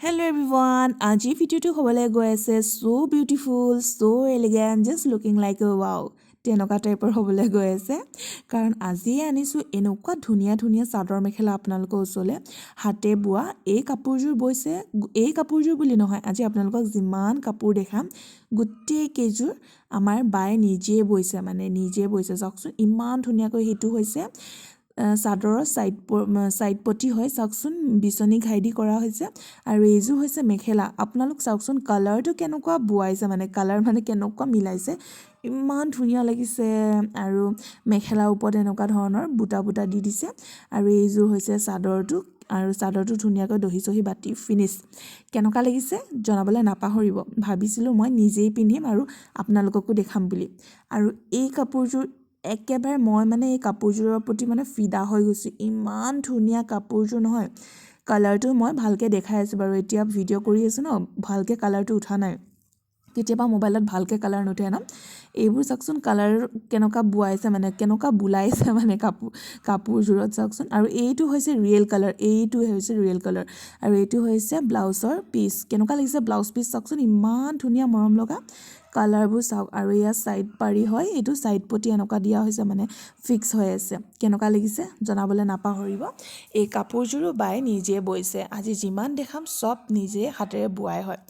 Hello' everyone, আজিৰ ভিডিঅ'টো হ'বলৈ গৈ আছে so beautiful, so elegant, just looking like a wow, তেনেকুৱা টাইপৰ হ'বলৈ গৈ আছে। কাৰণ আজিয়ে আনিছোঁ এনেকুৱা ধুনীয়া ধুনীয়া চাদৰ মেখেলা আপোনালোকৰ ওচৰলৈ, হাতে বোৱা। এই কাপোৰযোৰ বৈছে, এই কাপোৰযোৰ বুলি নহয়, আজি আপোনালোকক যিমান কাপোৰ দেখাম গোটেই কেইযোৰ আমাৰ বায়ে নিজে বৈছে, মানে নিজে বৈছে। চাওকচোন, ইমান ধুনীয়াকৈ। সেইটো হৈছে চাদৰৰ ছাইড ছাইড পটি হয়। চাওকচোন, বিচনী ঘাই দি কৰা হৈছে। আৰু এইযোৰ হৈছে মেখেলা। আপোনালোক চাওকচোন, কালাৰটো কেনেকুৱা বোৱাইছে, মানে কালাৰ মানে কেনেকুৱা মিলাইছে, ইমান ধুনীয়া লাগিছে। আৰু মেখেলাৰ ওপৰত এনেকুৱা ধৰণৰ বুটা বুটা দি দিছে। আৰু এইযোৰ হৈছে চাদৰটো। আৰু চাদৰটো ধুনীয়াকৈ দহি চহি বাতি ফিনিছ। কেনেকুৱা লাগিছে জনাবলৈ নাপাহৰিব। ভাবিছিলোঁ মই নিজেই পিন্ধিম আৰু আপোনালোককো দেখাম বুলি। আৰু এই কাপোৰযোৰ একেবাৰে মই মানে এই কাপোৰযোৰৰ প্ৰতি মানে ফিদা হৈ গৈছোঁ। ইমান ধুনীয়া কাপোৰযোৰ নহয়। কালাৰটো মই ভালকৈ দেখাই আছোঁ বাৰু। এতিয়া ভিডিঅ' কৰি আছোঁ ন, ভালকৈ কালাৰটো উঠা নাই। কেতিয়াবা মোবাইলত ভালকৈ কালাৰ নুঠে ন। এইবোৰ চাওকচোন, কালাৰ কেনেকুৱা বোৱাইছে, মানে কেনেকুৱা বোলাইছে মানে কাপোৰযোৰত চাওকচোন। আৰু এইটো হৈছে ৰিয়েল কালাৰ, এইটো হৈছে ৰিয়েল কালাৰ। আৰু এইটো হৈছে ব্লাউজৰ পিচ। কেনেকুৱা লাগিছে ব্লাউজ পিচ চাওকচোন, ইমান ধুনীয়া মৰম লগা কালাৰবোৰ চাওক। আৰু এয়া ছাইড পাৰি হয়, এইটো ছাইড পটি এনেকুৱা দিয়া হৈছে, মানে ফিক্স হৈ আছে। কেনেকুৱা লাগিছে জনাবলৈ নাপাহৰিব। এই কাপোৰযোৰো বায়ে নিজে বৈছে। আজি যিমান দেখাম চব নিজে হাতেৰে বোৱাই হয়।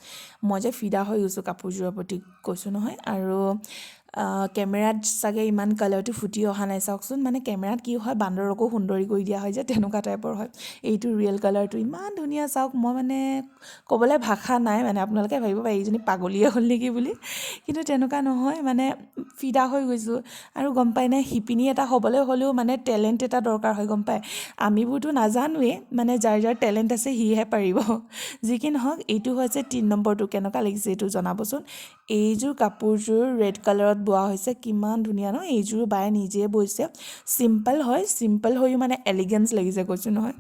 মই যে ফিদা হৈ গৈছোঁ কাপোৰযোৰৰ প্ৰতি, কৈছোঁ নহয়। আৰু কেমেৰাত চাগে ইমান কালাৰটো ফুটি অহা নাই। চাওকচোন, মানে কেমেৰাত কি হয়, বান্দৰকো সুন্দৰী কৰি দিয়া হয় যে, তেনেকুৱা টাইপৰ হয়। এইটো ৰিয়েল কালাৰটো ইমান ধুনীয়া চাওক। মই মানে ক'বলৈ ভাষা নাই। মানে আপোনালোকে ভাবিব পাৰে এইজনী পাগলীয়ে হ'ল নেকি বুলি, কিন্তু তেনেকুৱা নহয়, মানে ফিদা হৈ গৈছোঁ। আৰু গম পায় নে, শিপিনী এটা হ'বলৈ হ'লেও মানে টেলেণ্ট এটা দৰকাৰ হয়, গম পায়? আমিবোৰতো নাজানোৱেই, মানে যাৰ যাৰ টেলেণ্ট আছে সিহে পাৰিব। যি কি নহওক, এইটো হৈছে 3 নম্বৰটো। কেনেকুৱা লাগিছে এইটো জনাবচোন। এইযোৰ কাপোৰযোৰ ৰেড কালাৰত বোৱা হৈছে, কিমান ধুনীয়া ন? এইযোৰো বায়ে নিজে বৈছে। চিম্পল হয়, চিম্পল হৈও মানে এলিগেঞ্চ লাগিছে, কৈছোঁ নহয়,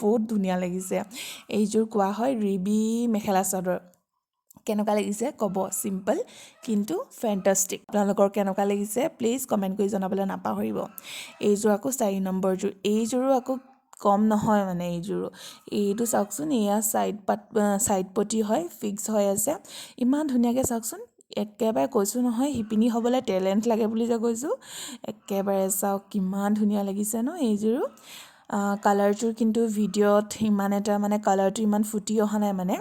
বহুত ধুনীয়া লাগিছে। এইযোৰ কোৱা হয় ৰিবি মেখেলা চাদৰ। কেনেকুৱা লাগিছে ক'ব। চিম্পল কিন্তু ফেণ্টাষ্টিক। আপোনালোকৰ কেনেকুৱা লাগিছে প্লিজ কমেণ্ট কৰি জনাবলৈ নাপাহৰিব। এইযোৰ আকৌ 4 নম্বৰযোৰ। এইযোৰো আকৌ কম নহয়, মানে এইযোৰো, এইটো চাওকচোন, এয়া ছাইড পাত, ছাইড পটি হয়, ফিক্স হৈ আছে ইমান ধুনীয়াকৈ। চাওকচোন, একেবাৰে কৈছোঁ নহয়, শিপিনী হ'বলৈ টেলেণ্ট লাগে বুলি যে কৈছোঁ। একেবাৰে চাওক, কিমান ধুনীয়া লাগিছে ন এইযোৰো। কালাৰযোৰ কিন্তু ভিডিঅ'ত ইমান এটা মানে কালাৰটো ইমান ফুটি অহা নাই, মানে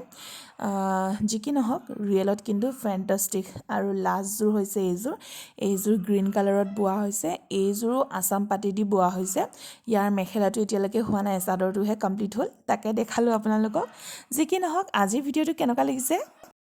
যি কি নহওক, ৰিয়েলত কিন্তু ফেণ্টাষ্টিক। আৰু লাষ্টযোৰ হৈছে এইযোৰ। এইযোৰ গ্ৰীণ কালাৰত বোৱা হৈছে। এইযোৰো আছাম পাতি দি বোৱা হৈছে। ইয়াৰ মেখেলাটো এতিয়ালৈকে হোৱা নাই, চাদৰটোহে কমপ্লিট হ'ল, তাকে দেখালোঁ আপোনালোকক। যি কি নহওক, আজিৰ ভিডিঅ'টো কেনেকুৱা লাগিছে